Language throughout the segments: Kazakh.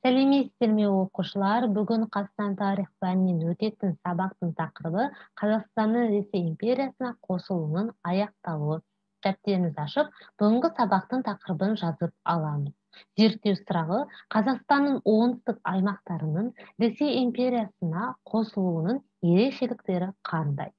Сәлеметсіздер ме, оқушылар? Бүгін Қазақстан тарих пәнінен өтетін сабақтың тақырыбы Қазақстанның Ресей империясына қосылуының аяқталуы. Дәптерімізді ашып, бүгінгі сабақтың тақырыбын жазып аламыз. Зерттеу сұрағы: Қазақстанның оңтүстік аймақтарының Ресей империясына қосылуының ерекшеліктері қандай?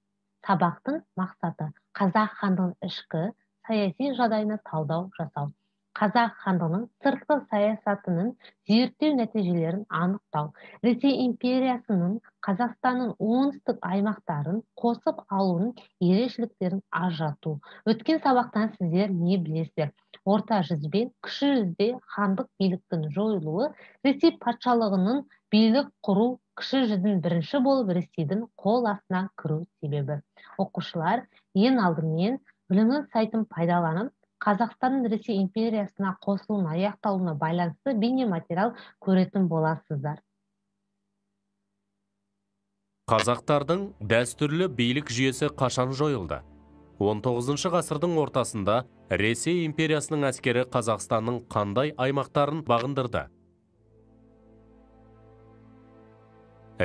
Сабақтың мақсаты: Қазақ хандығының ішкі саяси жағдайына талдау жасау, Қазақ хандығының сыртқы саясатының зерттеу нәтижелерін анықтау, Ресей империясының Қазақстанның оңтүстік аймақтарын қосып алуының ерекшеліктерін ажырату. Өткен сабақтан сіздер не білесіздер? Орта жүз бен Кіші жүзде хандық биліктің жойылуы, Ресей патшалығының билік құру, Кіші жүздің бірінші болып Ресейдің қол астына кіру себебі. Оқушылар, ең алдымен білімнің сайтын пайдаланып, Қазақстанның Ресей империясына қосылуының аяқталуына байланысты бейнематериал көретін боласыздар. Қазақтардың дәстүрлі билік жүйесі қашан жойылды? 19 ғасырдың ортасында Ресей империясының әскері Қазақстанның қандай аймақтарын бағындырды?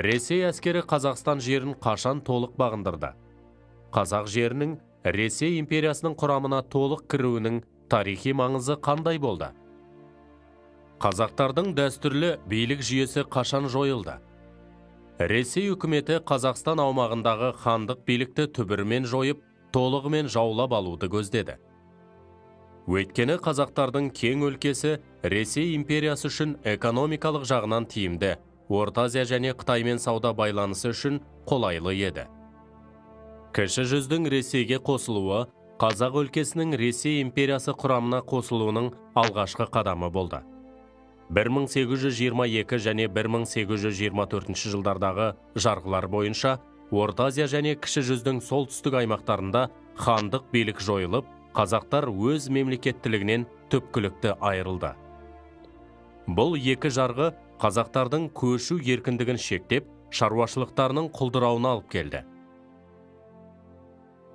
Ресей әскері Қазақстан жерін қашан толық бағындырды? Қазақ жерінің Ресей империясының құрамына толық кіруінің тарихи маңызы қандай болды? Қазақтардың дәстүрлі билік жүйесі қашан жойылды? Ресей үкіметі Қазақстан аумағындағы хандық билікті түбірімен жойып, толығымен жаулап алуды көздеді. Өйткені қазақтардың кең өлкесі Ресей империясы үшін экономикалық жағынан тиімді, Орта Азия және Қытаймен сауда байланысы үшін қолайлы еді. Кіші жүздің Ресейге қосылуы Қазақ өлкесінің Ресей империясы құрамына қосылуының алғашқы қадамы болды. 1822 және 1824 жылдардағы жарғылар бойынша Орта Азия және Кіші жүздің солтүстік аймақтарында хандық билік жойылып, қазақтар өз мемлекеттілігінен түпкілікті айырылды. Бұл екі жарғы қазақтардың көшу еркіндігін шектеп, шаруашылықтарының құлдырауына алып келді.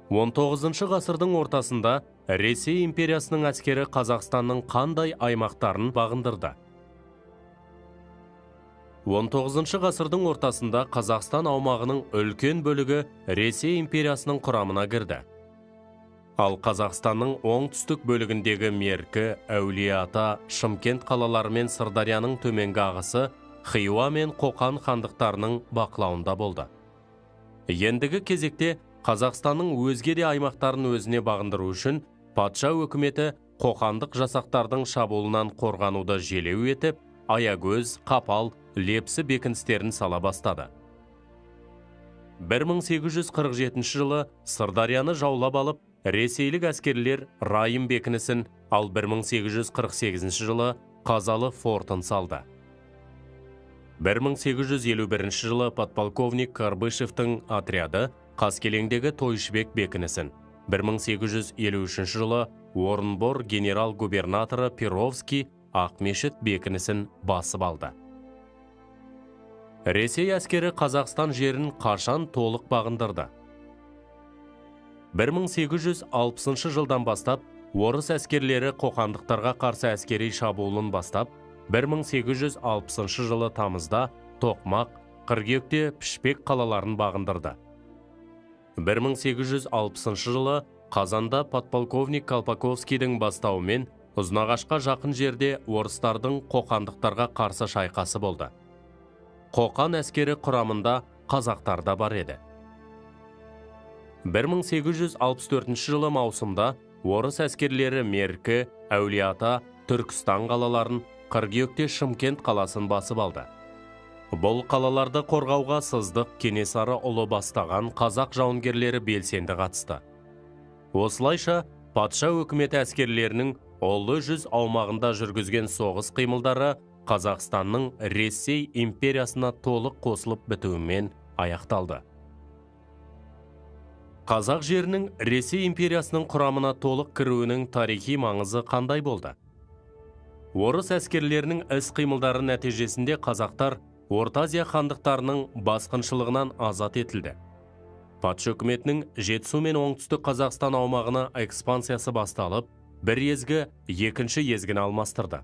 19 ғасырдың ортасында Ресей империясының әскері Қазақстанның қандай аймақтарын бағындырды? 19 ғасырдың ортасында Қазақстан аумағының үлкен бөлігі Ресей империясының құрамына кірді. Ал Қазақстанның оңтүстік бөлігіндегі Меркі, Әулиеата, Шымкент қалалары мен Сырдарияның төменгі ағысы Хиуа мен Қоқан хандықтарының бақылауында болды. Ендігі кезекте Қазақстанның өзге де аймақтарын өзіне бағындыру үшін патша өкіметі қоқандық жасақтардың шабуылынан қорғануды желеу етіп, Аягөз, Қапал, Лепсі бекіністерін сала бастады. 1847 жылы Сырдарияны жаулап алып, ресейлік әскерлер Райым бекінісін, ал 1848 жылы Қазалы фортын салды. 1851 жылы подполковник Карбышевтің отряды Қаскелеңдегі Тойшыбек бекінісін, 1853 жылы Орынбор генерал-губернаторы Перовский Ақмешіт бекінісін басып алды. Ресей әскері Қазақстан жерін қашан толық бағындырды? 1860 жылдан бастап орыс әскерлері қоқандықтарға қарсы әскери шабуылын бастап, 1860 жылы тамызда Тоқмақ, қыркүйекте Пішпек қалаларын бағындырды. 1860 жылы қазанда подполковник Колпаковскийдің бастауымен Ұзынағашқа жақын жерде орыстардың қоқандықтарға қарсы шайқасы болды. Қоқан әскері құрамында қазақтар да бар еді. 1864 жылы маусымда орыс әскерлері Меркі, Әулиеата, Түркістан қалаларын, қыркүйекте Шымкент қаласын басып алды. Бұл қалаларды қорғауға Сыздық Кенесары ұлы бастаған қазақ жауынгерлері белсенді қатысты. Осылайша, патша өкіметі әскерлерінің Ұлы жүз аумағында жүргізген соғыс қимылдары Қазақстанның Ресей империясына толық қосылып бітуімен аяқталды. Қазақ жерінің Ресей империясының құрамына толық кіруінің тарихи маңызы қандай болды? Орыс әскерлерінің іс-қимылдары нәтижесінде қазақтар Орта Азия хандықтарының басқыншылығынан азат етілді. Патша үкіметінің Жетісу мен Оңтүстік Қазақстан аумағына экспансиясы басталып, бір езгі екінші езгіні алмастырды.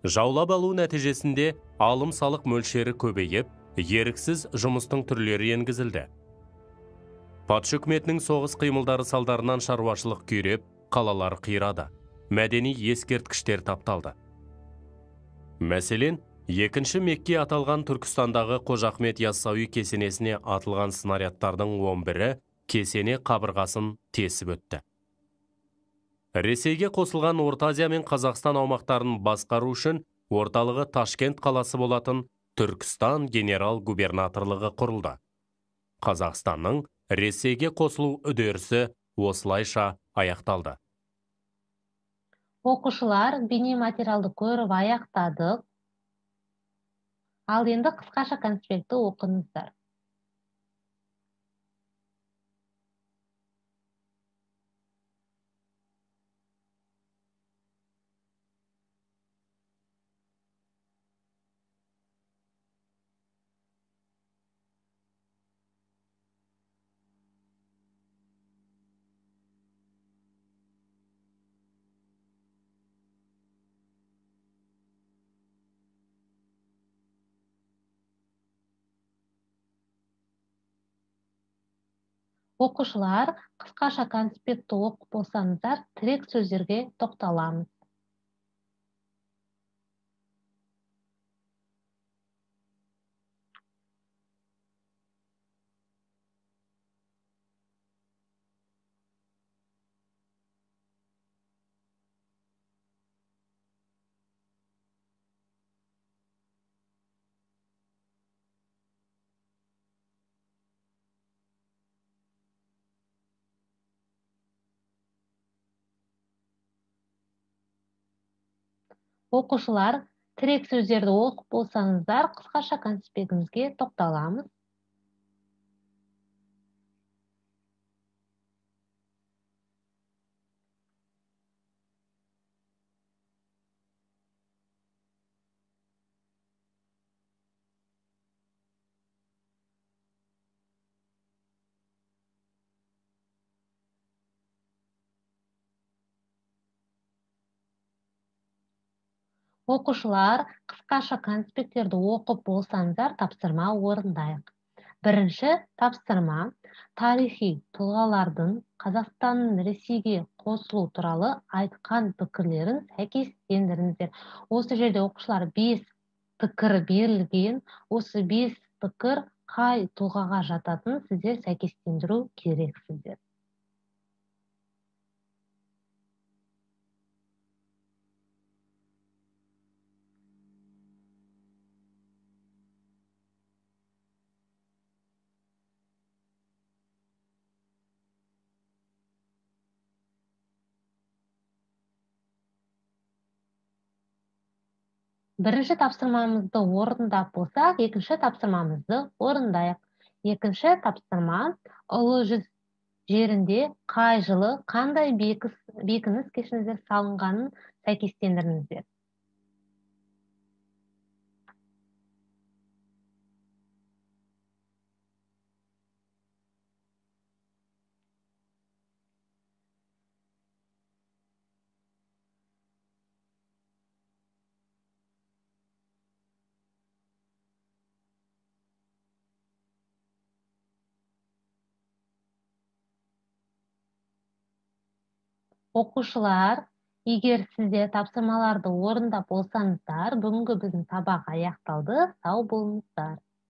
Жаулап алу нәтижесінде алым салық мөлшері көбейіп, еріксіз жұмыстың түрлері енгізілді. Патша үкіметінің соғыс қимылдары салдарынан шаруашылық күйреп, қалалар қирады, мәдени ескерткіштер тапталды. Мәселен, екінші Мекке аталған Түркістандағы Қожа Ахмет Яссауи кесенесіне атылған снарядтардың 11-і кесене қабырғасын тесіп өтті. Ресейге қосылған Орта Азия мен Қазақстан аумақтарын басқару үшін орталығы Ташкент қаласы болатын Түркістан генерал-губернаторлығы құрылды. Қазақстанның Ресейге қосылу үдерісі осылайша аяқталды. Оқушылар, бейнематериалды көріп аяқтадық. Ал енді қысқаша конспектті оқыңыздар. Оқушылар, қысқаша конспектті оқып болсаңыздар, тірек сөздерге тоқталамыз. Оқушылар, тірек сөздерді оқып болсаңыздар, қысқаша конспектімізге тоқталамыз. Оқушылар, қысқаша конспекттерді оқып болсаңыздар, тапсырма орындайық. Бірінші тапсырма: тарихи тұлғалардың Қазақстанның Ресейге қосылу туралы айтқан пікірлерін сәйкестендіріңіздер. Осы жерде оқушылар 5 пікір берілген. Осы 5 пікір қай тұлғаға жататынын сіздер сәйкестендіру керексіздер. Бірінші тапсырмамызды орындап болсақ, екінші тапсырмамызды орындайық. Екінші тапсырма: Ұлы жүз жерінде қай жылы қандай бекініс кешеніздер салынғанын сәйкестендіріңіздер. Оқушылар, егер сіздер тапсырмаларды орындап болсаңыздар, бүгінгі біздің сабақ аяқталды. Сау болыңыздар.